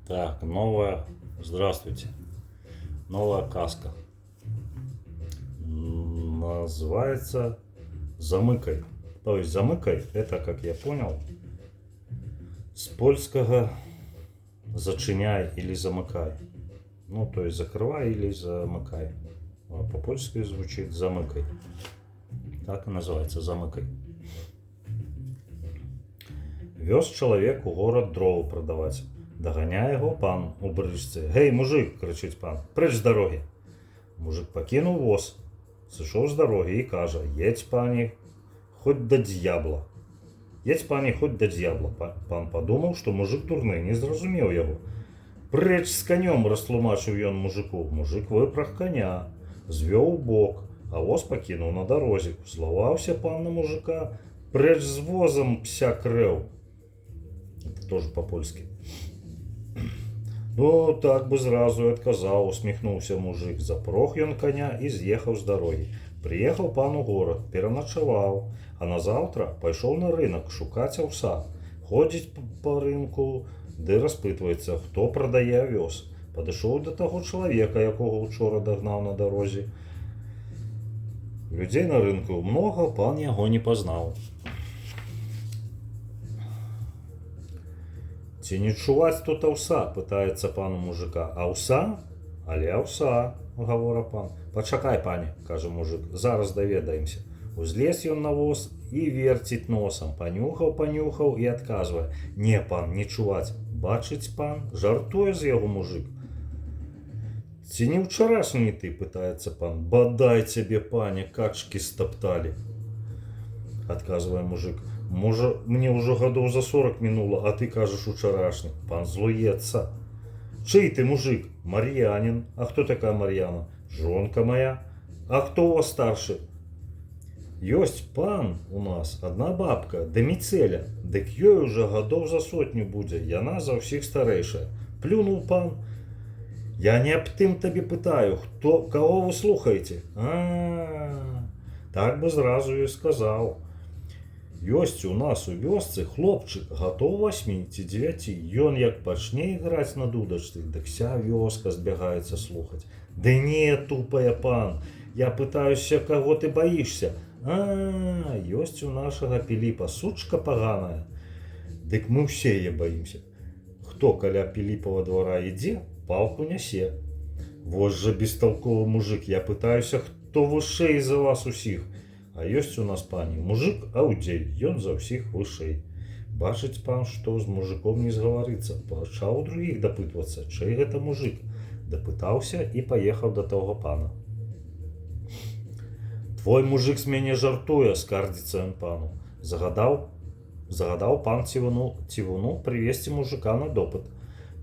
Так, новая... Здравствуйте. Новая каска. Называется «Замыкай». То есть «Замыкай» — это, как я понял, с польского «зачыняй» или «замыкай». Ну, то есть «закрывай» или «замыкай». А по-польски звучит «замыкай». Так и называется «Замыкай». Вёз чалавек у горад дровы прадаваць. Даганяе яго пан у брычцы. «Гей, мужик, — крычыць пан, — прэч з дарогі!» Мужик пакінуў воз, сышоў з дарогі і кажа: «Едзь, пане, хоць да д'ябла. Едзь, пане, хоць да д'ябла». Пан падумаў, што мужик дурны, не зразумеў яго. «Прэч з канём», — растлумачыў ён мужику. Мужик выпраг коня, звёў у бок, а воз пакінуў на дарозе. Злаваўся пан на мужика: «Прэч з возам, пся крэў!» Это тоже по-польски. «Ну, так бы зразу і адказаў», — усміхнуўся мужик. Запрог ён коня і з'ехаў з дарогі. Прыехаў пан у горад, пераначаваў, а назаўтра пайшоў на рынок шукаць аўса. Ходзіць па рынку ды распытваецца, хто прадае авёс. Падышоў да таго чалавека, якога учора дагнаў на дарозе. Людзей на рынку многа, пан яго не пазнаў. «Ці не чуваць тут аўса?» — пытаецца пан у мужика. «Аўса? Але аўса», — гавора пан. «Пачакай, пане, — кажа мужик, — зараз даведаемся». Узлез ён на воз і верціць носам, панюхаў, панюхаў і адказвае: «Не, пан, не чуваць». Бачыць пан, жартуе з яго мужик. «Ці не ўчарашні ты?» — пытаецца пан. «Бадай цябе, пане, качкі стапталі», — адказвае мужик. «Можа, мне ўжо гадоў за 40 мінула, а ты кажаш, учарашні». Пан злуецца. «Чый ты мужик?» «Мар'янін». «А хто такая Мар'яна?» «Жонка моя». «А хто у вас старшы?» «Ёсць, пан, у нас одна бабка, Даміцэля. Дык ёй уже гадоў за сотню будзе, яна за ўсіх старэйшая». Плюнуў пан. «Я не аб тым табе пытаю, хто, каго вы слухаеце?» «А, так бы зразу і сказаў. Ёсць у нас у вёсцы хлопчык гадоў 8 ці 9. Ён як пачне іграць на дудачцы, дык вся вёска збягаецца слухаць». «Ды не, тупая, пан, я пытаюся, каго ты баішся». «А, ёсць у нашага Піліпа сучка паганая. Дык мы ўсе яе баімся. Хто каля Піліпава двара ідзе, палку нясе». «Вось жа бестолковы мужик, я пытаюся, хто вышэй за вас усіх». «А ёсць у нас, пане, мужик Аўдзей, ён за ўсіх вышэй». Бачыць пан, што з мужиком не згаварыцца, пачаў у другіх дапытвацца, чый гэта мужик. Дапытаўся і паехаў да таго пана. «Твой мужик з мяне жартуе», — скардзіцца ён пану. Загадаў пан цівуну прывесці мужика на допыт.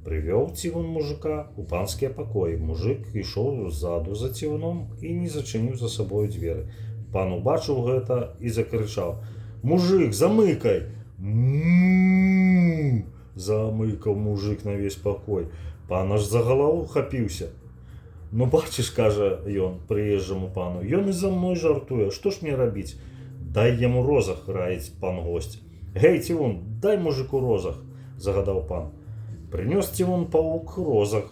Прывёў цівун мужика у панскія пакоі. Мужик ішоў ззаду за цівуном і не зачыніў за сабою дзверы. Пан убачыў гэта і закрычаў: «Мужик, замыкай!» «Му!» — замыкаў мужик на весь пакой. Пан аж за галаву хапіўся. «Ну, бачыш, — кажа ён прыезджаму пану, — ён і за мной жартуе, што ж мне рабіць?» «Дай яму розаг», — раіць пан госць. «Гей, цівун, дай мужику розаг», — загадаў пан. Прынёс цівун паук розаг.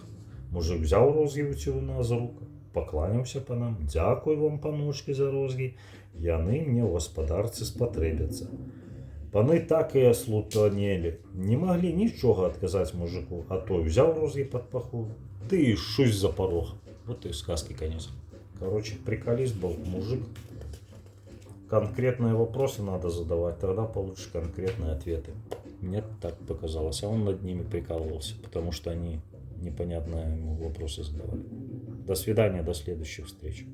Мужик взяў розгі ў цівуна з рук, пакланяўся панам: «Дзякуй вам, паночкі, за розгі, яны мне ў гаспадарцы спатрэбяцца». Паны так і аслупянелі, не маглі нічога адказаць мужику, а той взяў розгі пад паху, ды і шусь за парог. Вот и сказки конец. Короче, приколист был мужик. Конкретные вопросы надо задавать, тогда получишь конкретные ответы. Мне так показалось. А он над ними прикалывался, потому что они непонятные ему вопросы задавали. До свидания, до следующих встреч.